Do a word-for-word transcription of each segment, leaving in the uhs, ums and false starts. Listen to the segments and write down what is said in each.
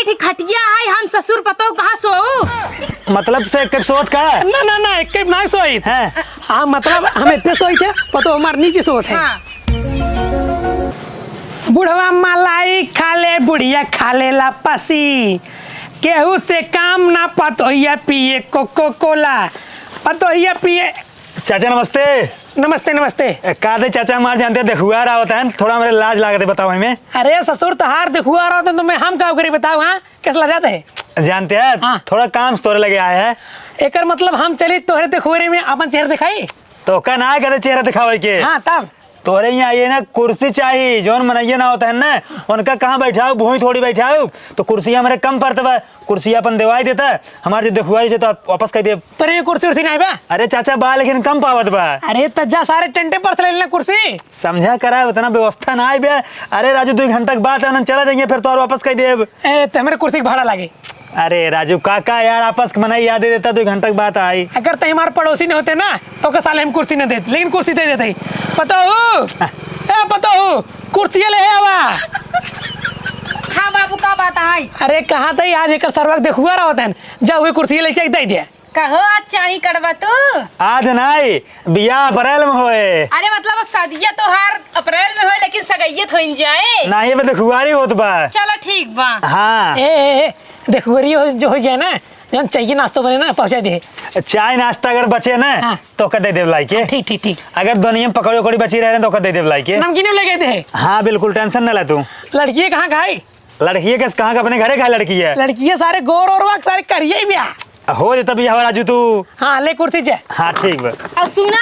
ठीक खटिया है, हम ससुर पतोह कहाँ सोऊ? मतलब से एक सोत का? ना, ना, ना, एक ना सोइत। हैं? हाँ, मतलब हम एते सोइत है, पतोह हमार नीचे सोत है। हाँ। बुढ़वा मलाई खा ले, बुढ़िया खा ले लापसी, केहू से काम ना पतोहिया पिए कोको कोला, पतोहिया पिए। चाचा नमस्ते। नमस्ते, नमस्ते। ए, का दे चाचा, हमार जानते हैं देखुआर आवत है, थोड़ा हमरे लाज लागत है, बताओ हमें। अरे ससुर, तोहार देखुआर आवत है तो मैं हम का करी बताओ, हाँ? कैसे लजात है? जानते हैं, हाँ। थोड़ा काम से तोरे लगे आए हैं। एकर मतलब हम चली तोहरे देखुआरी में अपन चेहरा दिखाई? तो का ना कहते चेहरा दिखावे के? हाँ, तब? तोरे यहाँ ये ना कुर्सी चाही, जौन मनइया ना होता है ना, उनका कहाँ बैठाऊ, भूमि थोड़ी बैठाऊ, तो कुर्सी हमरे कम पड़त बा, कुर्सी अपन देवाई देता, हमारे जो देखुआरी से तो आप वापस कह दे। तोरे ये कुर्सी उर्सी नहीं बा? अरे चाचा बा, लेकिन कम पावत बा। अरे त जा सारे टेंटे पर से ले लेना कुर्सी। समझा करा, उतना व्यवस्था ना आई बे। अरे राजू, दो घंटा के बाद आनंद चला जाइए, फिर तो और वापस कह देब। ए, तो हमारे कुर्सी के भाड़ा लागे। अरे राजू काका यार, आपस के मनाई याद दे देता, दो घंटा के बाद आई। अगर तई हमारे पड़ोसी नहीं होते ना, तो के साले हम कुर्सी न देते, लेकिन कुर्सी दे देते ही। पतोहू, ए पतोहू, कुर्सी ले आवा। हाँ बाबू, का बात है? अरे कहाँ तई आज एक सरवा के देखुआर आवत है, जा हुए कुर्सी लेके दे दे। कहो, आज चाही कड़वा तू? आज नाई, बियाह अप्रैल में होए। अरे मतलब, सदिया तोहार अप्रैल में होए, लेकिन सगैया तो होइन जाए। नाही, बे देखुआरी होत बा। चलो ठीक बा। हाँ। ए, ए, ए, देखुआरी हो, जो हो जाए ना, जौन चाहिए नाश्ता बने ना, पहुँचा दे। चाय नाश्ता अगर बचे ना, हाँ। तो ओकर दे देब लाई के। हाँ, ठीक, ठीक, ठीक। अगर दुनिया में पकौड़ी उकौड़ी बची रहे ना, तो ओकर दे देब लाई के। नमकीन लेके दे। हाँ, बिल्कुल, tension ना ले तू। लड़की कहाँ खाई? लड़किए के कहाँ के अपने घरे का लड़की है? लड़किए सारे गोर और वाक सारे करिए ही ब्याह। हो जे तब यह राजू तू। हाँ, ले कुर्सी जे। हाँ, ठीक बा। और सुना,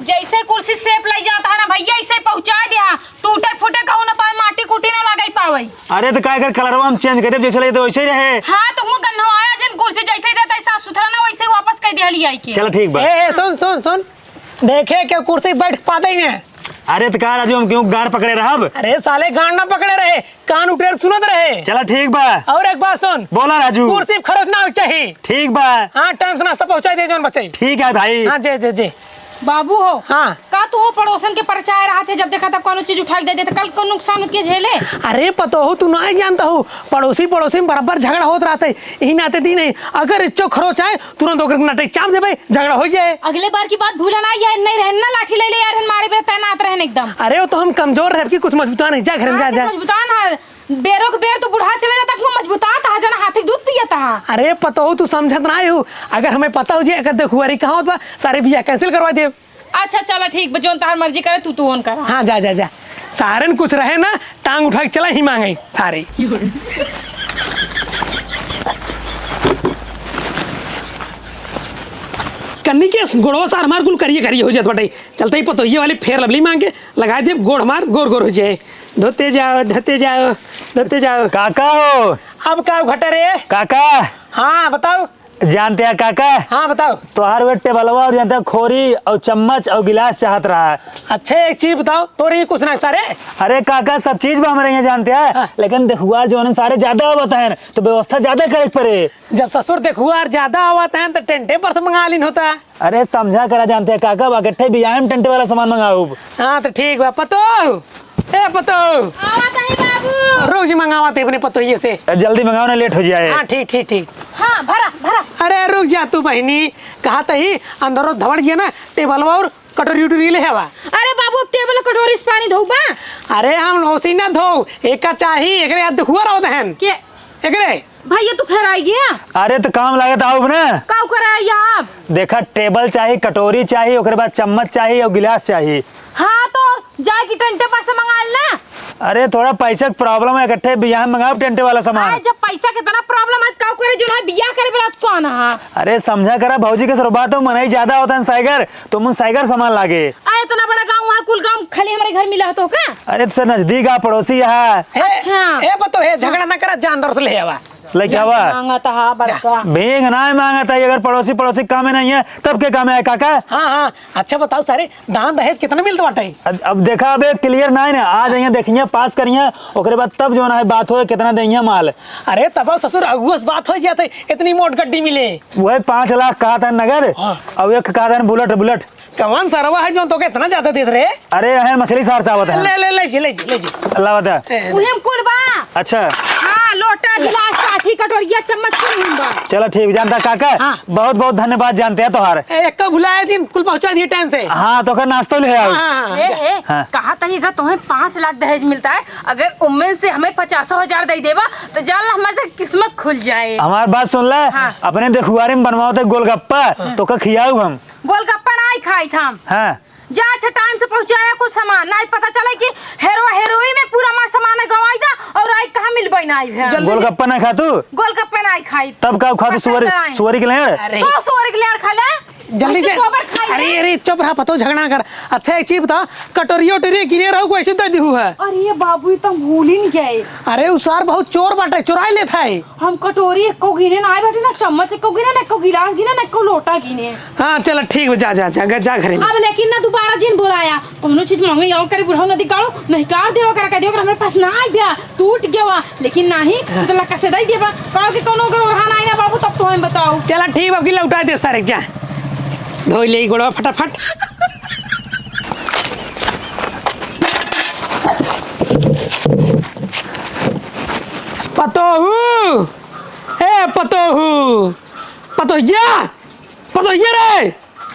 जैसे कुर्सी सेप लई जाता है ना भैया, ऐसे पहुँचा दे। हाँ, टूटे फूटे कहूँ ना पावे, माटी कूटी ना लगाई पावे। अरे तो का कर, कलरवा हम change कर देब, जैसे लगे तो वैसे ही रहे। हाँ, तो हूँ गन्हो आया जन कुर्सी जैसे ही देता है साफ सुथरा ना, वैसे ही वापस कह दे हली आई के। चलो ठीक बा। ए, ए, सुन, सुन, सुन। देखे के कुर्सी बैठ पाते ही नहीं। अरे तो का राजू, हम क्यों गाड़ पकड़े रहब? अरे साले गाड़ ना पकड़े रहे, कान उठेर सुनत रहे। चला ठीक बा। और एक बात सुन। बोला राजू। कुर्सी खरोच ना होई चाही। ठीक बा। हाँ, time से नाश्ता पहुँचाई दे जौन बचाई। ठीक है भाई। हाँ, जे, जे, जे। बाबू हो। हाँ। का तू हो पड़ोसन के परचाए रहत है, जब देखा तब कौनो चीज उठा के दे देते, कल कौन नुकसान होत के झेले? अरे पतोहू, तू नाहीं जानत हो, पड़ोसी पड़ोसी में बराबर झगड़ा होत रहत है, यही नाते दी नहीं। अगर इच्चो खरोच आए, तुरंत ओकर नटई चाप देबे, झगड़ा हो जाए। अगले बार की बात भूला ना, यह नहीं रहन ना, लाठी ले ले यार, मारे बेरा तैनात रहन एकदम। अरे वो तो हम कमजोर रहे कि कुछ मजबूता नहीं, जा घर में जा, हाँ, जा। मजबूता ना, बेरो के बेर तो बूढ़ा चले जाता, कुछ मजबूता था, जना हाथी के दूध पिया था। अरे पतोहू, तू समझत ना हो, अगर हमें पता हो जे अगर देखुआरी कहाँ होत बा, सारे बियाह cancel करवा दे। अच्छा चला ठीक बा, जौन तहार मर्जी करे तू, तू ओन करा। हाँ, जा, जा, जा। सारन कुछ रहे ना, टांग उठा के चला ही मांगे सारे। कन्नी के गोड़वा सार हमार कुल करिए करिए हो जात बाटे। चलते ही पतोहिए वाली Fair Lovely मांग के लगाए देब, गोड़ हमार गोर गोर हो जाए। धोते जाओ, धोते जाओ, धोते जाओ। काका हो। अब का घटा रे? काका। हाँ, बताओ। जानते हैं काका? हाँ, बताओ। तोहार वे टेबलवा और जानते हैं खोरी और चम्मच और गिलास चाहत रहा है। अच्छा, एक चीज बताओ, तोरे ये कुछ ना सारे? अरे काका, सब चीज बा हमरे यहाँ जानते हैं, हाँ। लेकिन देखुआ जो है सारे ज्यादा आवत हैं, तो व्यवस्था ज्यादा करे के पड़े। जब ससुर देखुआ ज्यादा आवत हैं, तो टेंटे पर से मंगा लीन होता। अरे समझा करा जानते हैं काका, अब अकट्ठे बियाह में टेंटे वाला सामान मंगाऊब। हाँ, तो ठीक बा। पतो, ए पतो। आवत हई बाबू। रुक जी, मंगावत है अपने पतोहिए से। ए, जल्दी मंगाओ ना, late हो जाए। हाँ, ठीक, ठीक, ठीक। हाँ, भरा, भरा। अरे रुक जा तू बहिनी, कहा तही अंदरो धवड़ जिया ना, टेबलवा और कटोरी उटोरी ले आवा। अरे बाबू, अब टेबल कटोरी से पानी धोबा? अरे हम ओसी ना धो, एका चाही, एकरे हाथ दुखुआ रहो दहन। के? एकरे। भैया, तू फेर आई गया? अरे, तो काम लागत आउब ना। का करे आई आप? देखा, टेबल चाही, कटोरी चाही, ओकरे बाद चम्मच चाही और गिलास चाही। हाँ, तो जाए कि टेंटे पर से मंगा लेना। अरे, थोड़ा पैसा के problem है, इकट्ठे बियाह में मंगाओ टेंटे वाला सामान। अरे, जब पैसा के इतना problem है, का करे जो ना बियाह करे वाला कौन है? अरे, समझा करा, भौजी के सर बात हो, मनई ज्यादा होता है साइगर, तो मुन साइगर सामान लागे। आ, इतना बड़ा गाँव, वहाँ कुल गाँव खाली हमरे घर मिला तो का? अरे, तो सर नजदीक आ, पड़ोसी है। ए, अच्छा। ए, बतो, ए, झगड़ा ना करा, जा अंदर से ले आवा। लेके आवा। मांगत हा बड़का। भीख ना मांगत है, अगर पड़ोसी, पड़ोसी काम में नहीं है, तब के काम है, काका? हाँ, हाँ। अच्छा बताओ सारे, दान दहेज कितना मिलत बाटे? अब, अब देखा, अबे clear ना है ना, आ जाइए, देखिए, पास करिए, ओकरे बाद तब जो ना है, बात होए, कितना देइए माल। अरे, तब ससुर, अगुआ से बात हो जाते, इतनी मोट गड्डी मिले। वही पाँच लाख कहा था नगद, हाँ। और एक कहा था बुलेट, बुलेट। कौन सरवा है जो तोके इतना ज्यादा देत रहे? अरे, है मछली सार सावत है। ले, ले, ले जी, ले जी, ले जी। अल्लाह बता। ए, उहे में कुल बा। अच्छा। हाँ, लोटा, गिलास, भैया, चम्मच क्यों नहीं बा? चला ठीक, जानता काका, हाँ। बहुत बहुत धन्यवाद जानते हैं तोहार। ए, एक्को भुलाए दिन, कुल पहुँचा दिए टाइम से। हाँ, तो का नाश्ता ले आओ। हाँ, हाँ, हाँ, ए, जा। ए, हाँ। कहा था ये तुम्हें पाँच लाख दहेज मिलता है, अगर उनमें से हमें पचासो हजार दे देबा, तो जान ला हमारे से किस्मत खुल जाए। हमार बात सुन ले, हाँ। अपने देखुआरे में बनवाओ थे गोलगप्पा, हाँ। तो का खियाऊ हम। गोलगप्पा ना ही खाई था हम। हाँ। जा, अच्छा, टाइम से पहुँचाया कुछ सामान, नहीं पता चले कि हेरो हेरोई में पूरा हमार सामान गवाई दा और आई कहाँ मिलबे ना आई है। जल्दी। गोलगप्पा ना खा तू? गोलगप्पा नहीं खाई। तब का खा तू? पता सुअर, नहीं। सुअर के लेड़? अरे। तो सुअर के लेड़ खा ले। जल्दी ऐसे से। गोबर खाई अरे, ले। अरे, चुप रहा, पतो झगड़ा कर। अच्छा, एक चीज बता, कटोरिया उटोरिया गिने रहो, को ऐसे दे दिहु है। अरे बाबू, ये तो हम भूल ही नहीं गए। अरे, उ सार बहुत चोर बाटे, चुराई लेत है। हम कटोरी एक्को गिने ना आए बाटे, ना चम्मच एक्को गिने, ना एक्को गिलास गिने, ना एक्को लोटा गिने। हाँ, चला ठीक बा, जा, जा, जा, जा घरे में। अब लेकिन ना दोबारा जिन बोलाया, कौनो चीज मांगे, यो करे बुढ़ऊ नदी काढ़ो, नहीं काढ़ देवा करा, कह देवा करा, हमारे पास ना आए बा, टूट गया वा, लेकिन नहीं, तू तो लक्का से दई देबा, काढ़ के कौनो अगर ओरहा ना आई ना बाबू, तब तो हमें बताओ। चला ठीक बा, अब की लौटा दे सारे, जा। धोई ले गोड़वा फटाफट। पतोहू, ए पतोहू, पतोहिया, पतोहिया रे।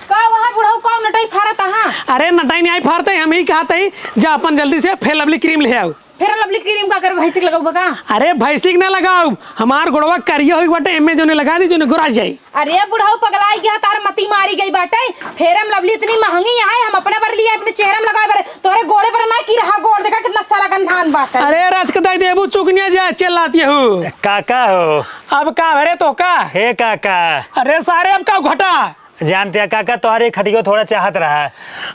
का वहाँ बुढ़ऊ का नटाई फारत हा? अरे नटाई नहीं आई फारते, हम ही कहत ही, जा अपन जल्दी से फेयर लवली क्रीम ले आओ। फेयर लवली क्रीम का कर भैंसी के लगाऊ बका? अरे भैंसी के ना लगाऊ, हमार गोड़वा करिया होई बाटे, एमे जोने लगा दी, जोने गोरा जाई। अरे बुढ़ऊ पगलाई गया, तार मती मारी गई बाटे। फेयर लवली इतनी महंगी है, हम अपने बर लिए, अपने चेहरे में लगाए बर, तोहरे गोड़े पर ना की रहा, गोड़ देखा कितना सारा गंधान बाटे। अरे राजकदाई देबू चुकनिया जा चिल्लाती हूँ। काका हो। अब का भरे तो का? हे काका। अरे सारे अब का घटा? जानते हैं काका, तोहरे खटियो थोड़ा चाहत रहा।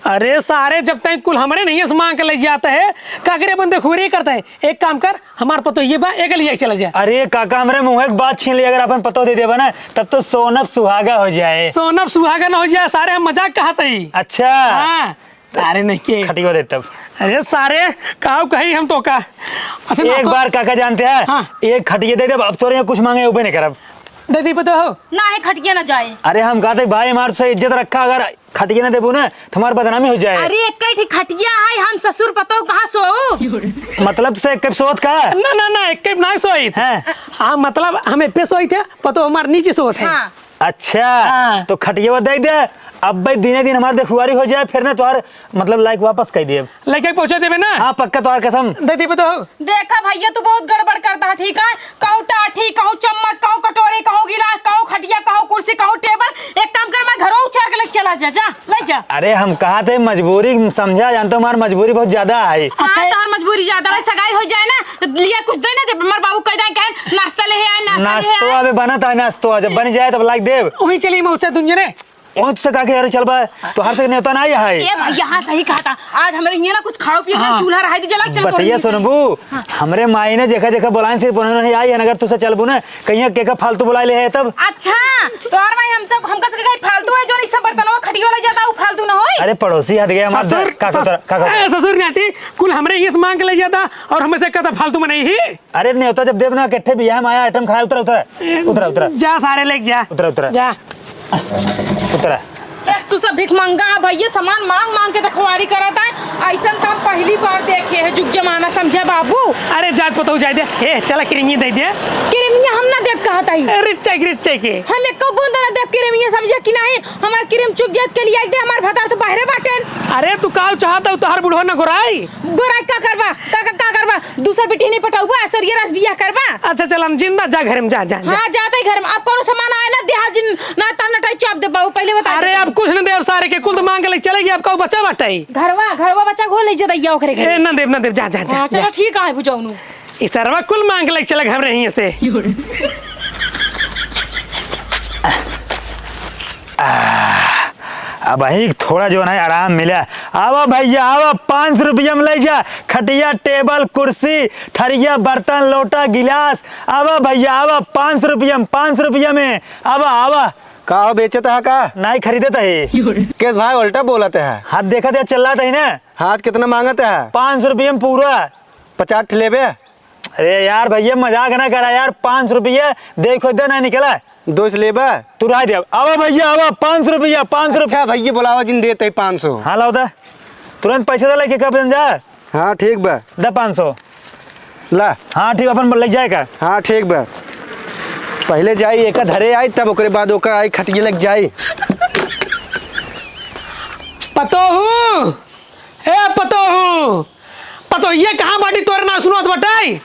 अरे सारे, जब तक कुल हमरे नहीं से मांग के ले जाते हैं, का करे बंदे खुरी करते हैं। एक काम कर, हमार पतो ये बा, एक लिया चला जा। अरे काका, हमरे मुँह एक बात छीन ली, अगर अपन पतो दे देबा ना, तब तो सोनब सुहागा हो जाए। सोनब सुहागा ना हो जाए सारे, हम मजाक कहत ही। अच्छा। हाँ। सारे नहीं के। खटियो दे तब। अरे सारे, काऊ कही हम तो का। अच्छा, ना एक तो बार काका जानते हैं, हाँ। एक खटिया दे दे, अब तोरे यहाँ कुछ मांगे, उबे नहीं करब। दे दी पतो हो। ना है खटिया ना जाए। अरे हम कहते भाई, हमारे से इज्जत रखा, अगर खटिया ना देबू ना, तो हमार बदनामी हो जाए। अरे एक ही खटिया है, हम ससुर पतो कहाँ सो? मतलब से एक सोत का? ना, ना, ना, एक ना सोई। हैं? हाँ, मतलब हम पे सोई थे, पतो हमार नीचे सोत है। हाँ। अच्छा, हाँ। तो खटिया दे दे। अब भाई दिने दिन हमार देखुआरी हो जाए, फिर ना तोहार मतलब लाइक वापस कह दिए। लइके पहुँचा देबे ना? हाँ, पक्का तोहार कसम। दे दी पतो हो। देखा भैया, तू बहुत गड़बड़ करता है, ठीक है? कहूँ टाठी, कहूँ चम्मच, कहूँ कटोरी, कहूँ गिलास, कहूँ खटिया, कहूँ कुर्सी, कहूँ टेबल। एक काम कर, मैं घरों उचार के लेके चला जा, जा, ले जा। अरे हम कहा थे मजबूरी समझा, जानते हो हमार मजबूरी बहुत ज्यादा है। हाँ, अच्छा। तोहार मजबूरी ज्यादा है, सगाई हो जाए ना, तो लिया कुछ दे ना, जब हमार बाबू कह दें, कहें, "नाश्ता ले आए, नाश्ता ले नाश्तो आए।" अबे बनत है, नाश्तो जब बन जाए तब लाइक देब। वहीं चली मौसा दुनिया ने। ओह, तुसे का के यार चल बा, तोहार से नेवता ना आया है। ए भैया, हाँ, सही कहा था। आज हमरे हियाँ ना कुछ खाओ पियो ना, हाँ। चूल्हा रहाई दी जला, चल तोहरे बतिया हियाँ से। सुनबू, हाँ। हमरे माई ने जेका जेका बोलाइन सिर्फ उन्होंने आई है, अगर तुसे चलबू ना, कहीं के का फालतू बुलाए ले है तब। अच्छा, तोहार माई हम सब, हमका से कहीं फालतू है, जो नहीं सब बर्तनवा खटियो ले जाता, वो फालतू ना होई। अरे पड़ोसी हट गया हमार ससुर, का, का, सस-, का, का, ए, ससुर नाती, कुल हमरे हियाँ से मांग के ले जाता और हमें से कहता फालतू में नहीं ही। अरे नेवता जब देब ना, इकट्ठे बियाह में आया आइटम खाए, उतरा, उतरा। ए, उतरा, उतरा। जा सारे लेके जा। उतरा, उतरा। जा। उतरा। यस, तू सब भिखमंगा है भैया, सामान मांग मांग के देखवारी करत है। ऐसन तो हम पहली बार देखे है, जुग जमाना समझा बाबू। अरे जात पतऊ जाए दे। ए, चला क्रीमी दे दे। क्रीमिया हम ना देब कहत हई। ए, रिच्चे के, रिच्चे के। हम एको बूंद ना देब क्रीमिया, समझा कि नहीं? हमार क्रीम चुक जात के लिए दे, हमार भतार तो बाहरे बाटेन। अरे तू काऊ चाहत हऊ, तोहार बुढ़वा न गोराई? गोराई का करबा? का, का, का करबा? दूसर बिटिया नहीं पटौबा, सरिया रस बियाह करबा? अच्छा चल हम जिंदा जा घर में, जा, जा, जा। हाँ, जाते ही घर में। अब कौनो सामान आए ना, देहा जिन ना तार नटाई चाप दे बाबू, पहले बता अरे दे। अब कुछ न देब सारे के, कुल तो मांग के ले चले गई, अब कहू बच्चा बाटे। घरवा, घरवा बच्चा घोल ले जा दैया ओकरे घर। ए, ना देब, ना देब, जा, जा, जा, हाँ, चलो जा। ठीक है, बुझौनू। ई सरवा कुल मांग के ले चले घर में यहीं से। आह, अब ही थोड़ा जो है आराम मिला। आवा भैया, आवा, पाँच सौ रुपया में ले जा, खटिया, टेबल, कुर्सी, थरिया, बर्तन, लोटा, गिलास। आवा भैया, आवा, पाँच सौ रुपया में, पाँच सौ रुपया में। आवा, आवा। का हो, बेचत है का? नहीं, खरीदत है। किस भाई उल्टा बोलत है? हाथ देखत है, चिल्लात है ना। हाथ कितना मांगत है? पाँच सौ रुपया में पूरा। पचास ठे लेबे? अरे यार भैया, मजाक ना करा यार, पाँच सौ रुपया देखो, इधर ना निकला। दो सौ लेबा? तू रह दे। आवा भैया, आवा, पाँच सौ रुपया, पाँच सौ रुपया। अच्छा भैया, बुलावा जिन देते पाँच सौ। हाँ, लाओ दा। तुरंत पैसा दे लेके कब जा। हाँ, ठीक बा। दा पाँच सौ। ला। हाँ, ठीक, अपन ले जाए का। हाँ, ठीक बा। पहिले जाई, एका धरे आई, तब ओकरे बाद ओका आई, खटिये लग जाई। पतोहू, ए पतोहू, पतोहिए कहाँ बाटी, तोरे ना सुनात बाटे?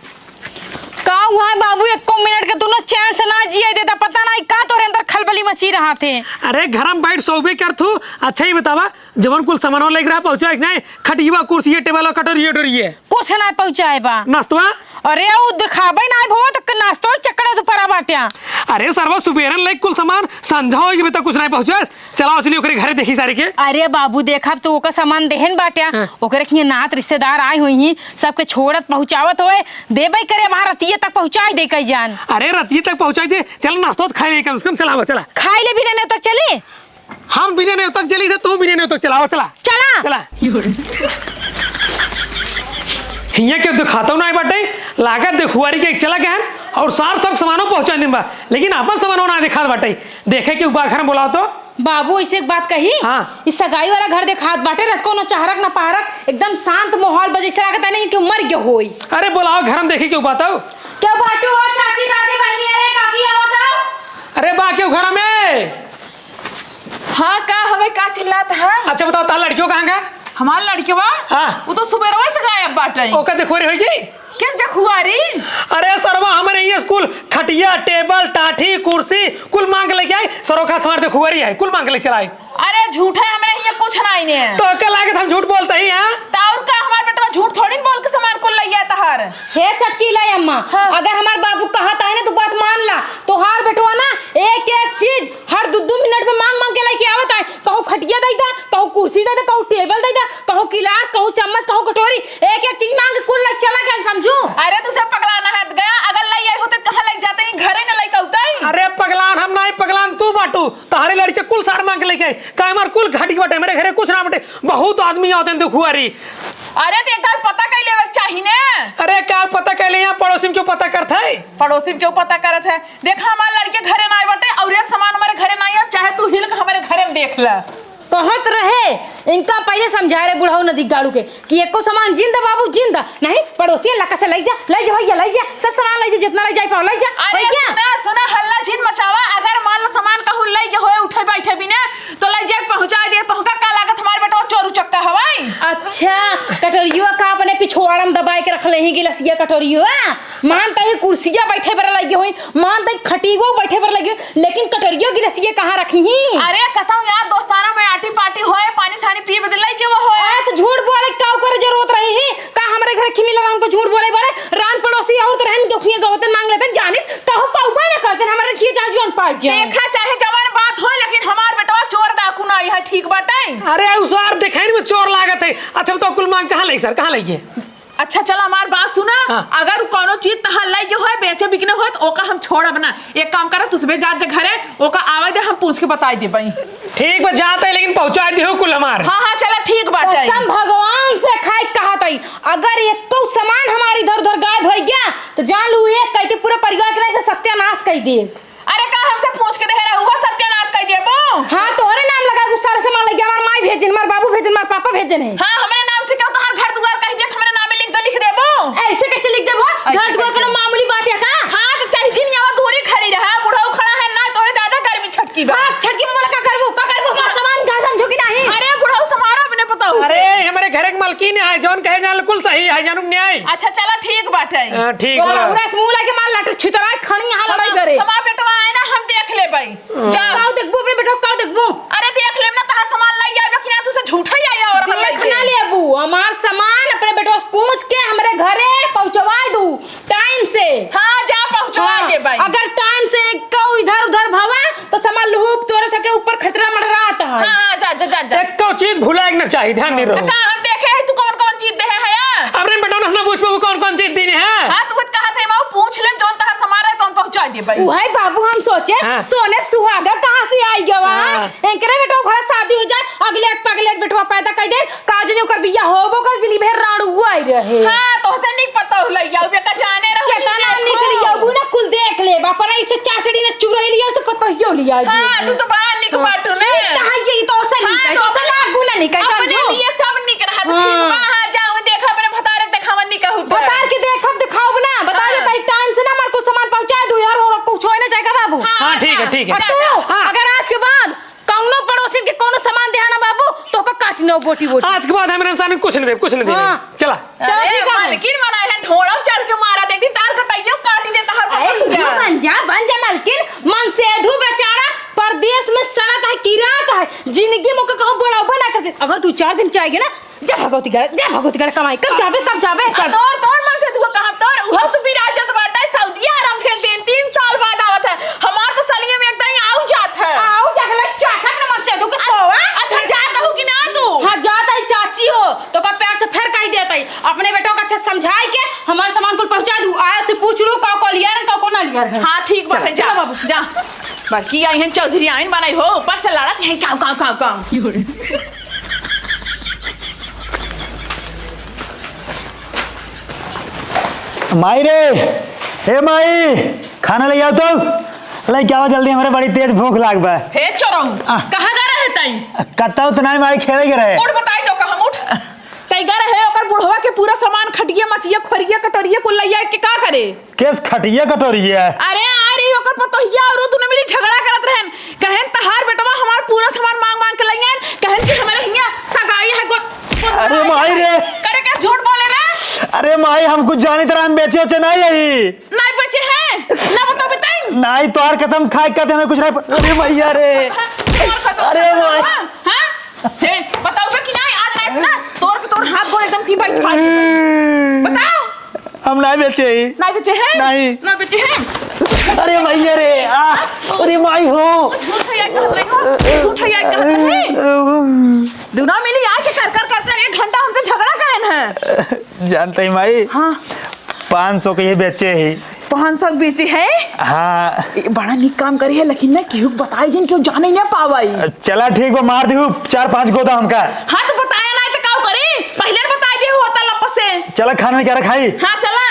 का हुआ है बाबू, एको मिनट के तू ना चैन से ना जिए देता, पता नहीं का तोरे अंदर खलबली मची रहत है। अरे घर में बैठ सोबे कर तू। अच्छा ही बतावा, जवन कुल सामानवा लेके रहा पहुँचा कि नहीं? खटिया, कुर्सी, टेबल, कटोरी, टोरी। कुछ ना पहुँचाए बा। नाश्तवा? अरे उ दिखाबे ना भवा, तो नाश्तो चक्कर तू परा बाट्या। अरे सरवा, सुबेरन लेके कुल सामान, संझा हो गई, अभी तक कुछ नहीं पहुँचा। चलाओ, चलिए ओकरे घरे देखी सारे के। अरे बाबू, देखा तू ओकर सामान देहन बाट्या, हाँ। ओकरे के नात रिश्तेदार आए हुई ही, सबके छोड़त पहुँचावत होए, देबे करे, वहाँ रतिये तक पहुँचाई दे कई जान। अरे रतिये तक पहुँचाई दे, चल नाश्तो तो खाई ले कम से कम, चला बा, चला। खाई ले बिना नेवतक चली? हम बिना नेवतक चली थे, तू बिना नेवतक चलाओ, चला। चला। चला। हियाँ के दिखाता ना बाटे, लागत देखुआरी के चला गहन और सार सब सामानों पहुँचा दिन बा, लेकिन अपन सामानों ना दिखात बाटे। देखे के उबा घर में बोलाओ तो। बाबू, ऐसे एक बात कही, हाँ। इस सगाई वाला घर देखात बाटे, न कोनो चहरक न पहरक, एकदम शांत माहौल बा, जैसे लागत है नहीं कि मर गयो होई। अरे बोलाओ, घर में देखी क्यों बात हो? क्यों बाटू हो, चाची, दादी, बहनी, अरे काकी, आवत हो? अरे बा क्यों घर में? हाँ, का हवे, का चिल्लात है? अच्छा बताओ, तार लड़कियों कहाँ गए? हमार लड़कियों बा? हाँ। वो तो सुबेरवे से गायब बाटे। ओका देखो रे होई गई। किस जखुआरी? अरे सरवा, हमरे ये स्कूल खटिया, टेबल, टाठी, कुर्सी कुल मांग के लेके आई। सरोखा हमार देखुआरी है, कुल मांग के लेके चला आई। अरे झूठे, हमरे हियाँ कुछ नाई ने। तो का लागत हम झूठ बोलते ही हैं? तो और का, हमार बेटवा झूठ थोड़ी बोल के सामान कुल लइया तहार। हे छटकी लाई अम्मा, हाँ। अगर हमार बाबू कहत है ना, तू बात मान ला। तोहार बेटवा ना एक एक चीज हर दू दू मिनट में मांग मांग के लेके आवत है। कहूँ खटिया दे दा, कहूँ कुर्सी दे दा, कहूँ टेबल दे दा, कहूँ गिलास, कहूँ चम्मच, कहूँ कटोरी, एक एक चीज मांग के कुल लग चला गए, समझू। अरे तू सब पगला ना है गया, अगर लई आई होते कहाँ लग जाते, घरे न लई कौते। अरे पगलान हम नहीं, पगलान तू बाटू। तोहरे लड़के कुल सार मांग के लेके आई। का हमार कुल घाटी बाटे, मेरे घरे कुछ ना बाटे। बहुत आदमी आवते हैं दुखुआरी। अरे तो एक बार पता कर लेवे के चाही ने। अरे का पता कर ले, यहाँ पड़ोसी में क्यों पता करत है? पड़ोसी में क्यों पता करत है? देखा, हमार लड़के घरे नाई बाटे और एक सामान हमारे घरे नाई है, चाहे तू हिल के हमारे घरे में देख ले। कहत रहे, इनका पहिले समझा रहे बुढ़ऊ नदी गाड़ू के कि एको सामान जिंदा बाबू, जिंदा नहीं, पड़ोसियन लका से लई जा, लई जा भैया, लई जा, सब सामान लई जा, जितना लई जाए पाओ, लई जा। अरे भैया। सुना, सुना, हल्ला जिन मचावा। अगर मान लो सामान कहूँ लई गए होए उठे बैठे बिना, तो लई जाए पहुँचा दे। तोहका का लागत हमार बेटवा चोर उचक्का हवाई? अच्छा, कटोरियो का अपने पिछवाड़ा में दबाए के रख ले ही गिलसिया कटोरियो। मान तई कुर्सिया बैठे पर लगे होई, मान तई खटियो बैठे पर लगे, लेकिन कटोरियो गिलसिया कहाँ रखी ही? अरे कतौ यार दोस्ताना में आटी पाटी होए, पानी सानी पी बदलाई के वो होए। आ, तो झूठ बोले का ओकर जरूरत रही ही? का हमरे घर खिमी लगा हमको झूठ बोले बारे? रान पड़ोसी और तो रहन के खुए गवतन मांग लेते जानित, कहूँ पाउबा ना करते, हमरे खिए चाहे जोन पाल जाए। देखा चाहे जवान बात हो, लेकिन हमार बेटवा चोर डाकू ना है, ठीक बाटे? अरे उसार देखे में चोर लागत है। अच्छा बताओ कुल मांग कहाँ लई सर, कहाँ लई है? अच्छा, चल, हमार बात सुना। हाँ। अगर उ कौनो चीज तहार लई के होए, बेचे बिकने होए, तो ओका हम छोड़ब ना। एक काम करा, तू सबे जात जे घरे, ओका आवे दे, हम पूछ के बताई देबई। ठीक बा, जात है, लेकिन पहुँचा दिहो कुल हमार। हाँ, हाँ, चला, ठीक बाटे। कसम भगवान से खाई कहत हई, अगर एको सामान हमार इधर उधर गायब होई गया, तो जान लू, एक कह के पूरा परिवार के नहीं से सत्यानाश कर दे। अरे का हमसे पूछ के देहे रहुआ सत्यानाश कर देबो? हाँ, तोहरे नाम लगा के सारा सामान लग गया, हमार माई भेजन, हमार बाबू भेजन, हमार पापा भेजन है। हाँ, हमरे नाम से क्यों तोहार घर दुआर कह दिया, हमरे नाम में लिख दे, लिख देबो? ऐसे कैसे लिख देबो? ऐसे घर दुआर कैसे? कोनो मामूली बात है का? हाँ, तो चाहे जिन यहाँ दूरी खड़ी रहा, बुढ़ऊ खड़ा है ना, तोहरे ज्यादा गर्मी छटकी बा। हाँ, छटकी में बोला का करबो, का करबो, हमार सामान का समझो कि नहीं? अरे बुढ़ऊ समारा अपने पता हो। अरे, हमरे घरे के मालकिन है, जौन कहे जान कुल सही है, जानू न्याय। अच्छा, चला ठीक बाटे। हाँ, ठीक ओकरा बा। उरास मुंह लागे मार लट छितरा खड़ी यहाँ लड़ाई करे। हमार बेटवा आए ना, हम देख लेबई। जा। काऊ देखबू अपने बेटवा, काऊ देखबू? अरे देख लेब ना, तहार सामान लाई आइबा कि ना, तू से झूठा ही आया और देख ना लेबू, हमार सामान अपने बेटवा से पूछ के हमरे घरे पहुँचवाई दू टाइम से। हाँ, जा पहुँचवा हाँ, देबई। अगर टाइम से कहू इधर उधर भवा, तो समझ लूहू तोरे सबके ऊपर खतरा मंडरात है। हाँ, हाँ, जा, जा, जा, जा। एको चीज भुलाए के ना चाही, ध्यान नहीं रहो। का हम देखे है तू कौन कौन चीज देहे है यार? अपने बेटवा से ना पूछ पाबू कौन कौन चीज दीनी है। हाँ, तू खुद कहा थे, मैं पूछ ले, जौन तहार सामान रहे, तौन पहुँचा देबई। उहे बाबू हम सोचे, हाँ। सोने सुहागा कहाँ से आई गवा? हाँ। एकरे बेटवा घर शादी हो जाए, अगले पगले बेटवा पैदा कर दे, का जनी ओकर बियाह होबो कर, जनी भेर राड़ू आई रहे। हाँ, तो से निक पता हो लइया, उ बेका जाने रहो। केतना निक लियाबू ना, कुल देख लेब, अपन ऐसे चाचड़ी ने चुरई लिया, से पतोहियो लिया हाँ, तू तो बड़ा निक हाँ। बाटू ने। निक कहाँ ये, तो से निक है, तो से लागू ना निक है, अपने समझो? लिए सब निक रहत, हाँ। ठीक बा, हाँ, जाओ, देखो अपने भतारे के देखावा निक हो तो। भतार के देखब, देखाओ ना, बता हाँ। दे, ताई टाइम से ना हमार कुछ सामान पहुँचा दू यार, और कुछ होए ना जाएगा, ठीक है। और तू, हाँ। अगर आज के बाद कौनो पड़ोसिन के कौनो सामान देहा ना बाबू, तो ओका काटी ना बोटी बोटी। आज के बाद हम इंसान कुछ नहीं दे, कुछ नहीं दे। हाँ। चला। चलो, अरे, ठीक है। मलकिन बनाए हैं, ढोड़म चढ़ के मारा, देखती तार कटाइयो काटी देता हर अरे, पकड़ लिया। बन जा, बन जा मलकिन। मनसेधु बेचारा परदेस में सड़त है, किरात है, जिंदगी में ओके कहूँ बोलाबो ना करते। अगर दू चार दिन चाहेगे ना, जा भगवती गढ़, जा भगवती गढ़ कमाई। कब जाबे, कब जाबे? आ, तोर, तोर मनसेधु कहाँ तोर? उहो तो बिराजत बाटे, सऊदिया अरब भेज देन, तीन साल बाद आवत है। हमार तो सलिया में एक टाइम आऊ जात है। आऊ जात है, चाटा के मनसेधु के सोवा। अच्छा, जात हूँ कि ना तू? हाँ, जात है चाची हो, तो का प्यार से फिर कही देत है। अपने बेटों का अच्छा समझाई के हमार सामान कुल पहुँचा दू। आया से पूछ लू, का को लिया रहे, का को ना लिया रहे। हाँ, ठीक बात है, जा। चलो बाबू। जा। बड़की आई हैं चौधरी आइन बनाई हो, ऊपर से लड़त हैं, काव, काव, काव, काव। माई रे, हे माई, खाना ले आओ तो। ले क्या हुआ, जल्दी, हमरे बड़ी तेज भूख लाग बा। हे चोरऊ, आ। कहाँ गा रहे तई? कतौ तो नाई माई, खेले के रहे। उठ बताई तो कहम उठ। तई गा रहे ओकर बुढ़वा के पूरा सामान, खटिया, मचिया, खोरिया, कटोरिया कुल लइया के का करे? केस खटिया कटोरिया? अरे आ रही ओकर पतोहिया और उ दुनो मिली झगड़ा करत रहन। कहन तहार बेटवा हमार पूरा सामान मांग मांग के लइयन, कहन कि हमरे हियां सगाई है गो-, गो-, अरे माई रे। करे का झूठ बोले रे? अरे माई, हम कुछ जानी तरह हम बेचे उचे नहीं यही। नहीं बेचे हैं? ना बताओ बताई। नहीं, तोहार कसम खाए कहते हमें कुछ नहीं प-, अरे मैया रे। तोहार कसम अरे खा माई। हाँ? हे, बताओ बे कि नहीं, आज नहीं ना, तोर के तोर हाथ गोड़ एकदम सीधा ही फाड़ दे। बताओ। हम नहीं बेचे ही। नहीं बेचे हैं? नहीं। नहीं बेचे हैं? अरे मैया रे, आ, अरे माई हो। झूठ है, यार कहत रही हो। झूठ है, यार कहत रही। दुनो मिली आके कर, कर, कर, कर एक घंटा हमसे झगड़ा करन है। जानते ही माई? हाँ। पाँच सौ के ये बेचे ही। पाँच सौ के बेचे है? हाँ। ए, बड़ा नीक काम करे है, लेकिन ना केहू के बताई जिन, केहू जाने ना पावाई। चला ठीक बा, मार दिहू चार पाँच गोदा हमका। हाँ तो बताया ना तो काऊ करी, पहले बताई दिहू होता लपस से। चला खाना में क्या रखाई? हाँ चला।